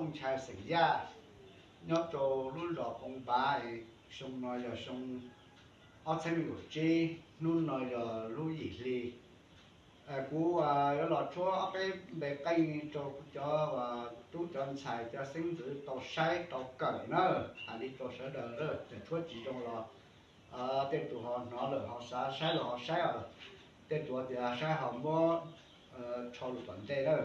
Ntxhais xeem Yaj, nyob rau lub zos Poo Pav. Xyoo no yog xyoo ob txhiab nees nkaum tsib, hnub no yog lub yim hli. Kuv yuav los tshuab ob peb npe qeej rau cov tub cov ntxhais cov xeeb ntxwv tau saib tau kawm na, hais li rau sawv daws, tshuab tsis zoo los tej tus ho hnov lawm ho xav, saib los ho saib os, tej tus tias saib ho muab rho lus tom ntej na.